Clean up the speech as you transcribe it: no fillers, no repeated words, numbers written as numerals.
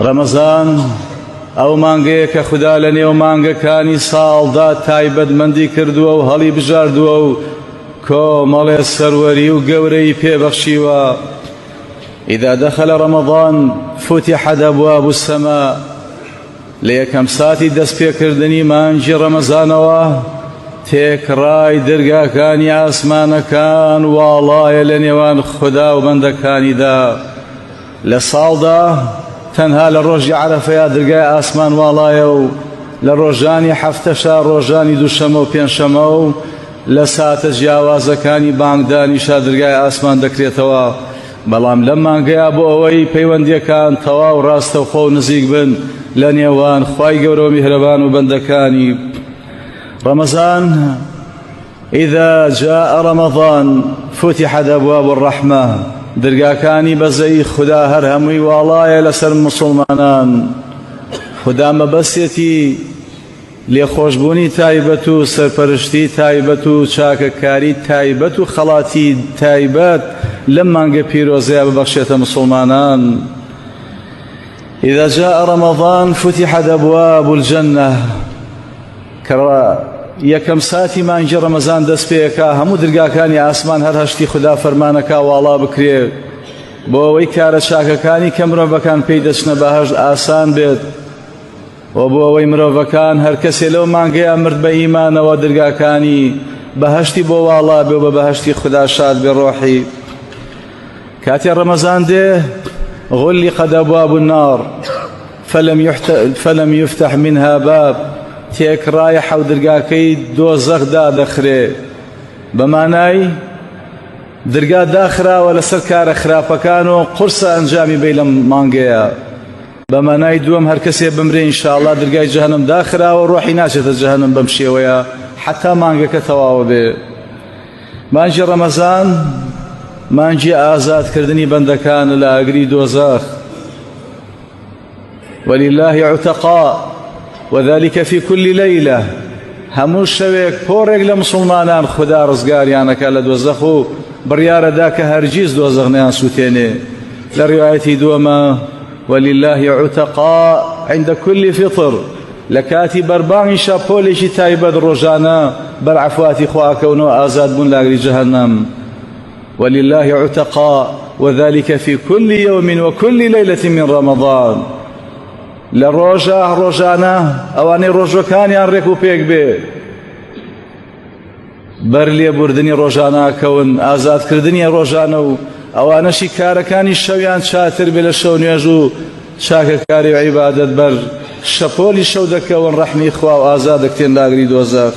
ڕەمەزان ئەو مانگەیە کە خودا لە نێو مانگەکانی ساڵدا تایبەتمەندی کردووە و هەڵی بژاردووە و کۆمەڵێ سەروەری و گەورەی پێبەخشیوە. إذا دخل رمضان فتحت أبواب السماء لە یەکەم ساتی دەستپێکردنی مانگی ڕەمەزانەوە تێکڕای دەرگاکانی ئاسمانەکان واڵایە لە نێوان خودا و بەندەکانیدا. لە ساڵدا تەنها لە ڕۆژی عەرەفەیا درگای ئاسمان واڵایە و لە ڕۆژانی هەفتەشا ڕۆژانی دووشەمە و پێنجشەمە و لە ساتە جیاوازەکانی بانگدانیشا درگای ئاسمان دەکرێتەوە، بەڵام لەم مانگەیا بۆ ئەوەی پەیوەندیەکان تەواو ڕاستەوخۆ و نزیک بن لە نێوان خوای گەورە و میهرەبان و بەندەکانی ڕەمەزان اذا جاء رمضان فتحت ابواب الرحمە درگاکانی بەزەیی خودا هەر هەمووی واڵایە لەسەر موسڵمانان خودا مەبەستێتی لێخۆشبوونی تایبەت و سەرپەرشتی تایبەت و چاکەکاری تایبەت و خەڵاتی تایبەت لەم مانگە پیرۆزەیە ببەخشێتە مسوڵمانان. اذا جاء رمضان فتحت ابواب الجنة کە یەکەم ساتی مانگی ڕەمەزان دەست پێکا هەموو درگاکانی ئاسمان هەر هەشتی خودا فەرمانەکا واڵا بکرێ بۆ ئەوەی کارە چاکەکانی کە مرۆڤەکان پێی دەچنە بەهەشت ئاسان بێت و بۆ ئەوەی مرۆڤەکان هەر کەسێ لەو مانگەیە مرد بە ئیمانەوە درگاکانی بەهەشتی بۆ واڵا بێ و بە بەهەشتی خودا شاد بێ ڕۆحی کاتێ ڕەمەزان دێ غلقت ابواب النار فلم, فلم يفتح منها باب تێکڕای حەودرگاکەی دۆزەخ دادەخرێ بە مانای درگا داخراوە لەسەر کارە خراپەکان و قورسە ئەنجامی بی لەم مانگەیە بە مانای دووەم هەر کەسێ بمرێ ئینشاءاللە درگای جەهەنم داخراوە ڕۆحی ناچێتە جەهەنم بەم شێوەیە حتا مانگەکە تەواوە بێ مانگی ڕەمەزان مانگی ئازادکردنی بەندەکانە لە ئاگری دۆزەخ ولله عتقاء وذلك في كل ليلة هەموو شەوێک پۆڕێک لە مسلمانان خودا ڕزگاریانەکە لە دۆزەخ و بڕیارەدا کە هەرگیز دۆزەخ نەیان سووتێنێ لە ڕیوایەتی دووەمە ولله عتقاء عند كل فطر لە کاتی بەربانگیشا پۆلێکی تایبەت ڕۆژانە بەر عەفواتی خوا ئەکەون و ئازاد بوون لە ئاگری جەهەنەم ولله عتقاء وذلك في كل يوم وكل ليلة من رمضان لە ڕۆژە ڕۆژانە ئەوانەی ڕۆژەکانیان ڕێک و پێک بێ بەر لێبوردنی ڕۆژانە ئەکەون، ئازادکردنی ڕۆژانە و ئەوانەشی کارەکانی شەویان چاتر بێ لە شەو نوێژ و چاکەکاری و عیبادەت بەر شەپۆلی شەو دەکەون ڕەحمی خوا و ئازاد دەکرێن لە ئاگری دۆزەخ.